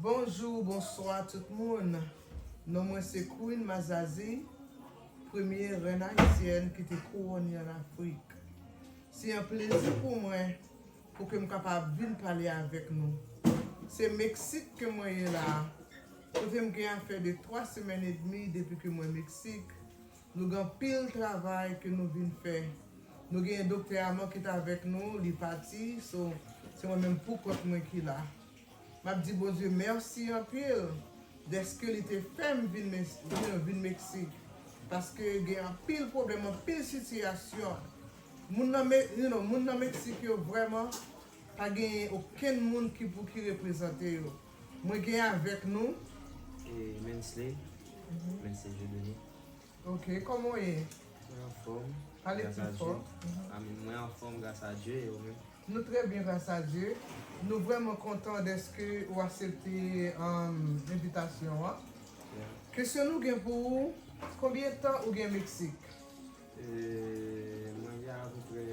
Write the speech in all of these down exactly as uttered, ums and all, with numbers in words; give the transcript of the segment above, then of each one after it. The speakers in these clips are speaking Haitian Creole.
Bonjou, bonswa tout moun. Non mwen se Queen Mazazi, premye rèn ayisyèn ki te kouwone ann Afrik. Se yon plezi pou mwen pou ke m kapab vin pale avèk nou. Se Meksik ke mwen ye la. Kote m gen afè de twa semèn edmi depi ke mwen Meksik. Nou gen anpil travay ke nou vin fè. Nou gen doktè Aman ki t avèk nou, li pati, so se mwen menm pou kont mwen ki la. M ap di Bondye mèsi anpil dèske li te fè m vin, vin, vin Meksik. Paske gen anpil pwoblèm, anpil sitiyasyon. Moun nan, Me- you know, moun nan Meksik yo vrèman pa gen okenn moun ki pou ki reprezante yo. Mwen gen avèk nou. E Mensley, Mensley Dieudonné. Ok, kòman w ye? Mwen anfòm. Pale pi fò. Amen. Mwen anfòm gras a Dye e ou menm? Nou trè byen gras a Dye. Nou vrèman kontan dèske ou aksepte um, envitasyon an. Kesyon nou gen pou ou, konbyen tan ou gen Meksik? Euh, mwen gen apeprè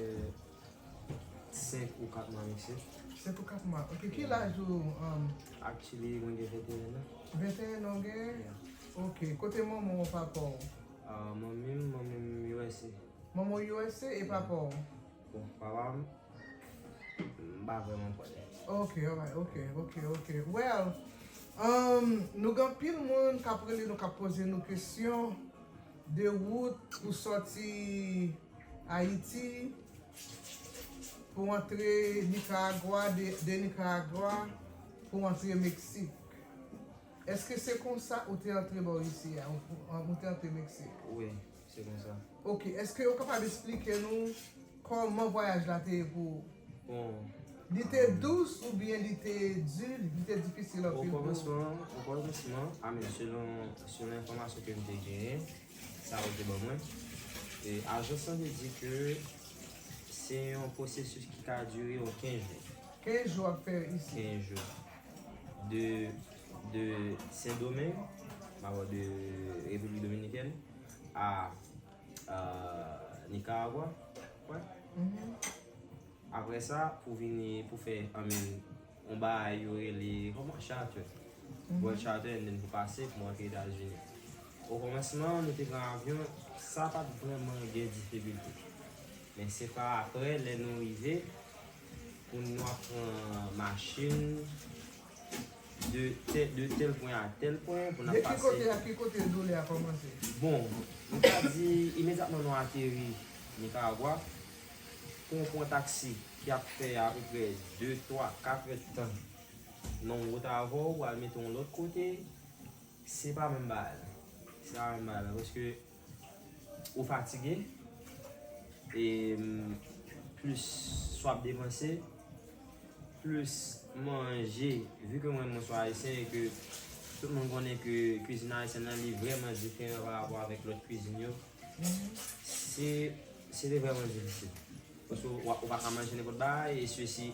senk ou kat mwa Meksik. Senk ou kat mwa. Ok, ki laj ou? Um, Actually, mwen gen venteyen an. Venteyen an w gen? Yeah. Ok, kote manman w, papa w? Ah, manmi m, manmi m U S A. Manman w U S A e papa w? Bon, papa m, m pa vrèman konnen. Ok, alright, ok, ok, ok. Well, um, nou gen anpil moun k ap rele nou, k ap poze nou kesyon de wout pou sòti Ayiti pou antre Nicaragua, de, de Nicaragua pou antre Meksik. Èske se konsa ou te antre bò isi a, ou, ou te antre Meksik? Wi, se konsa. Ok, èske ou kapab esplike nou kòman vwayaj la te ye pou ou? Bon, Li te dous oubyen li te di, li te difisil anpil pou ou? Okòmansman, okòmansman, amen, selon, selon enfòmasyon ke m te genyen, sa yo te ban mwen, e ajans lan te di ke se yon pwosesis ki ka dire yon kenz jou. Kenz jou ap fè isi. Kenz jou. De, de Sendomeng, m ap de Repiblik Dominikèn, a, a Nicaragua. Wè. Mhm. Apre sa, pou vini, pou fè, I mean, yon bagay yo rele, kòman, charter. Vol charter, and then pou pase, pou antre Etazini. Okòmansman, nou te pran avyon, sa pa t vrèman gen difikilte. Men se pa apre, lè nou rive, pou nou ap pran machin, de tè, de tèl pwen a tèl pwen, pou n ap pase. De ki kote a ki kote doulè a kòmanse? Bon, nou ka di, imedyatman nou ateri Nicaragua, pou w pran taksi ki ap fè apeprè de, twa, kat èdtan nan wout avè w, pou al mete w lòt kote, se pa menm bagay la. Se pa menm bagay la, paske ou fatige, e, mm, plis sa w ap depanse, plis manje, vi ke mwen, mwen se yon ayisyen e ke tout moun konnen ke kwizin ayisyèn nan, li vrèman diferan pa rapò avèk lòt kwizin yo, se, se te vrèman difisil. Paske ou, ou pa ka manje nenpòt bagay, e sesi,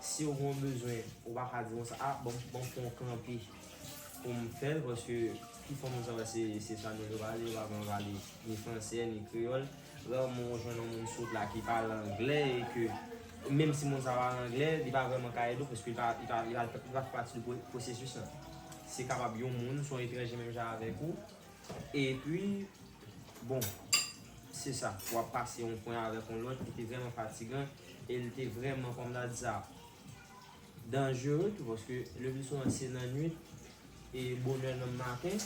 si ou gen yon bezwen, ou pa ka di konsa, a, bon, bon, fè yon kanpe pou m fè l, paske pifò moun sa yo se, se espanyòl yo pale, yo pa konn pale ni fransè, ni kreyòl. Rèman ou jwenn yon moun sou wout la ki pale anglè e ke, menm si moun sa pale anglè, li pa vrèman ka ede w, paske li pa, li pa, li pa, li pa fè pati de pwo-, pwosesis lan. Se kapab yon moun, se yon etranje menm jan avèk ou. Epi, bon, se sa, w ap pase yon pwen avèk yon lòt, li te vrèman fatigan, e li te vrèman, kòm ta di sa, danjere tou, paske le pli souvan se nan nwit e bonè nan maten,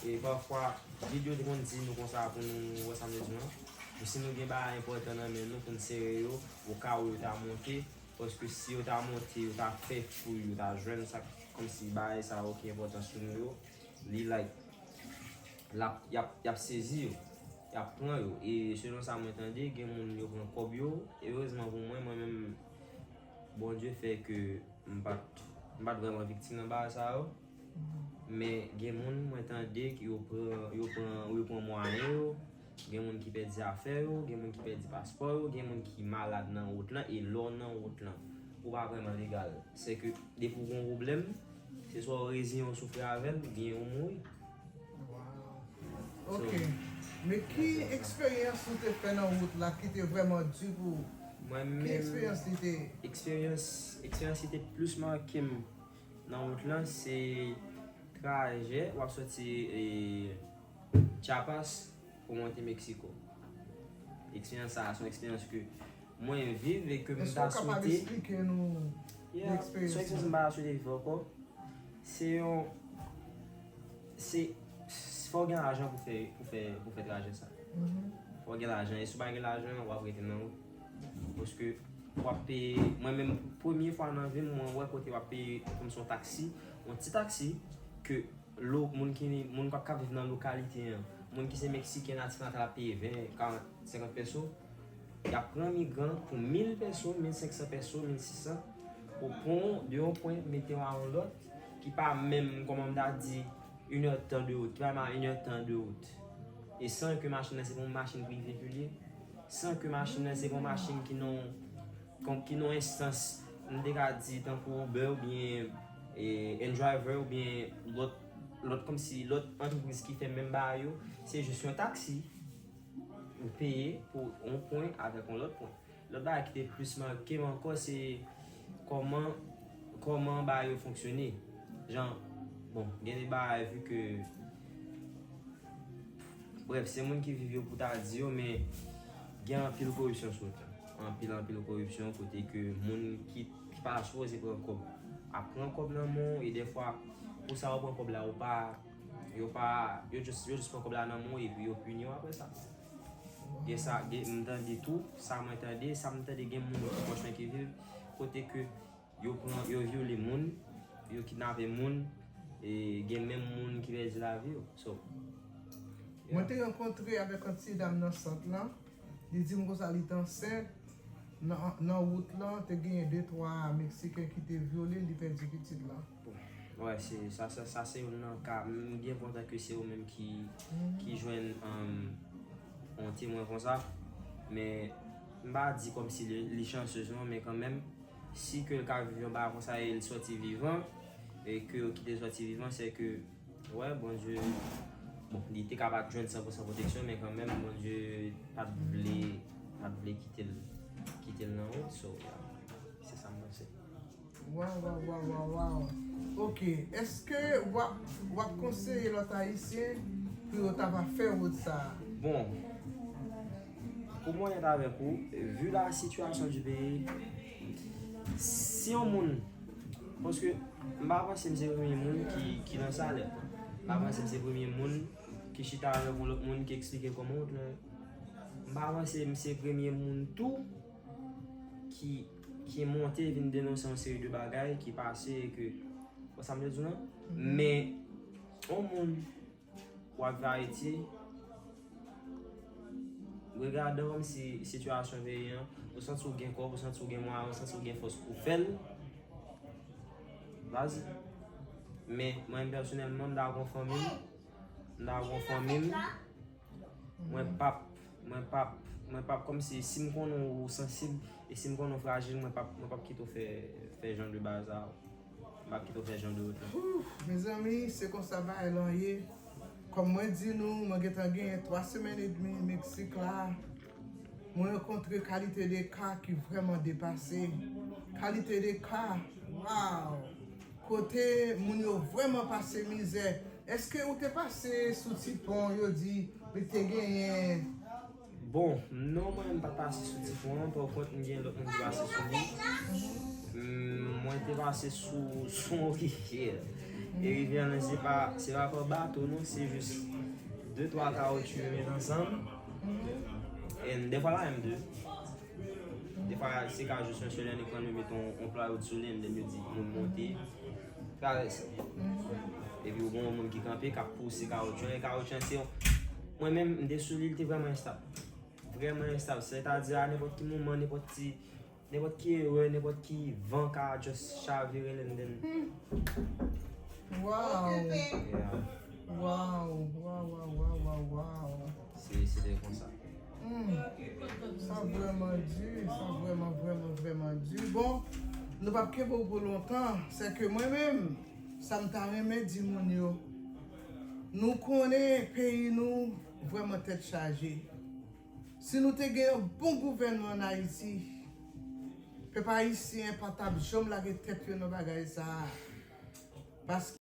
e pafwa, gid yo te konn di nou konsa pou nou wè sa m vle di w lan, pou si nou gen bagay enpòtan nan men nou, pou n sere yo, oka yo ta monte, paske si yo ta monte, yo ta fè fouy, yo ta jwenn sa, kòmsi bagay sa yo ki enpòtan sou nou yo, li like, l ap, y ap, y ap sezi yo, y ap pran yo. E selon sa mwen tande, gen moun yo pran kòb yo. Erezman pou mwen, mwen menm, Bondye fè ke m pa t, m pa t vrèman viktim nan bagay sa yo. Men gen moun mwen tande ki yo pran, yo pran, yo pran mwayen yo. Gen moun ki pèdi afè yo, gen moun ki pèdi paspò yo, gen moun ki malad nan wout lan, e lè w nan wout lan, ou pa vrèman legal. Sèke depi w gen yon pwoblèm, se swa w reziyen w soufri avè l, oubyen ou mouri. Ok. Men ki eksperyans ou te fè nan wout la ki te vrèman di pou ou? Ki eksperyans li te ye? Eksperyans, eksperyans ki te plis make m Nan wout lan, se trajè w ap soti e, Chiapas pou monte Meksiko. Eksperyans sa a se yon eksperyans ke mwen viv e ke m ta swete. Èske w kapab eksplike nou eksperyans sa? Yeah, se yon eksperyans m pa ta swete viv ankò. Se yon se fò w gen lajan pou fè pou fè pou fè trajè sa. Fò w gen lajan e si w pa gen lajan w ap rete nan wout. Paske w ap peye mwen menm premye fwa nan vi m mwen wè kote w ap peye kòmsi yon taksi, yon ti taksi ke lo moun ki moun k ap ka viv nan lokalite an, moun ki se meksiken natif natal ap peye ven, karant, senkant peso. Y ap pran migran pou mil peso, mil senksan peso, mil sisan pou pran w de yon pwen mete w a yon lòt ki pa menm kòman m ta di inèdtan de wout, ki pa menm a inèdtan de wout. E san ke machin nan se pa yon machin prive ke l ye, san ke machin nan se pa yon machin ki nan yon ki nan yon enstans m te ka di tankou Uber oubyen e, InDriver oubyen lòt lòt kòmsi lòt antrepriz ki fè menm bagay yo, se jis yon taksi ou peye pou yon pwen avèk yon lòt pwen. Lòt bagay ki te plis make m ankò se kòman kòman bagay yo fonksyone. Jan, bon, gen de bagay vi ke Brèf, se moun ki viv yo pou ta di yo, men gen anpil koripsyon sou wout la. Anpil, anpil koripsyon kote ke moun ki, ki pa sipoze pran kòb ap pran kòb nan men w e dèfwa pou sa ou pran kòb la ou pa, yo pa, yo just, yo just pran kòb la nan men w epi yo pini w apre sa. Gen sa, gen, m tande tou, sa mwen tande, sa m tande gen moun ki pwòch mwen ki viv kote ke yo pran, yo vyole moun, yo kidnape moun, e gen menm moun ki pèdi lavi yo. So, Mwen te rankontre avèk yon ti dam nan sant lan. Li di m konsa li t ansent. Nan, nan wout lan, te genyen de twa Meksiken ki te vyole l, li pèdi pitit lan. Wè, se, sa, sa, sa se youn nan ka. M byen kontan ke se ou menm ki, ki jwenn um, yon temwen konsa. Men, m pa di kòmsi li, li chansez non, men kanmenm, si ke l ka viv yon bagay konsa e l sòti vivan, e ke yo kite l sòti vivan, se ke, wè, Bondye, bon, li te ka pa t jwenn san pou san pwoteksyon, men kanmenm, Bondye pa t vle, pa t vle kite l, kite l nan wout, so, yeah, se sa m panse. Waw, waw, waw, waw, waw. Ok, èske w ap, w ap konseye lòt Ayisyen pou yo ta va fè wout sa a? Bon, pou mwen nèt avèk ou, vi la sitiyasyon di peyi, si yon moun, paske m pa panse m se premye moun ki, ki nan sa lè. M pa panse m se premye moun ki chita avèk yon lòt moun ki eksplike kòman wout lan ye. M pa panse m se premye moun tou ki, ki monte vin denonse yon seri de bagay ki pase e ke, ou sa m vle di w lan? Men, yon moun w ap viv Ayiti, regadan kòmsi sitiyasyon peyi an, ou santi w gen kòb, ou santi w gen mwayen, ou santi w gen fòs pou fè l, vas-y. Men, mwen menm pèsonèlman, m ta gon fanmi m, m ta gon fanmi m, mwen p ap, mwen p ap, mwen p ap kòmsi, si m konnen w sansib, e si m konnen w frajil, mwen p ap, mwen p ap kite w fè, fè jan de bagay sa yo. M ap kite w fè jan de wout lan. Mezanmi, se konsa bagay lan ye. Kòm mwen di nou, mwen gentan genyen twa semèn edmi Meksik la. Mwen rankontre kalite de ka ki vrèman depase. Kalite de ka, waw! Kote moun yo vrèman pase mizè. Èske ou te pase sou ti pon yo di li te genyen? Bon, non, mwen menm m pa t pase sou ti pon an, pa kont m gen lòt moun ki pase sou li. Mm, mwen te pase sou, sou yon rivyè. E rivyè an se pa, se pa pa bato non, se jis de twa kawotchou yo met ansanm. And defwa la menm de. Defwa se ka jis yon sèl annik pran yo met yon, yon pla yo sou li, and then yo di moun monte. Travèse. Epi ou gen yon moun ki kanpe k ap pouse kawotchou an, e kawotchou an se yon. Mwen menm, m te sou li, li te vrèman enstab. Vrèman enstab. Sètadi a nenpòt ki moman, nenpòt ti, nenpòt ki erè, nenpòt ki van ka just chavire l and then. Waw! Yeah. Waw, waw, waw, waw, waw, waw. Se, se te konsa. Hmm. Sa vrèman di, sa vrèman, vrèman, vrèman di. Bon, nou p ap kenbe w pou lontan. Sèke mwen menm, sa m ta renmen di moun yo, nou konnen peyi nou vrèman tèt chaje. Si nou te gen yon bon gouvènman ann Ayiti, pèp ayisyen pa t ap janm lage tèt yo nan bagay sa a. Paske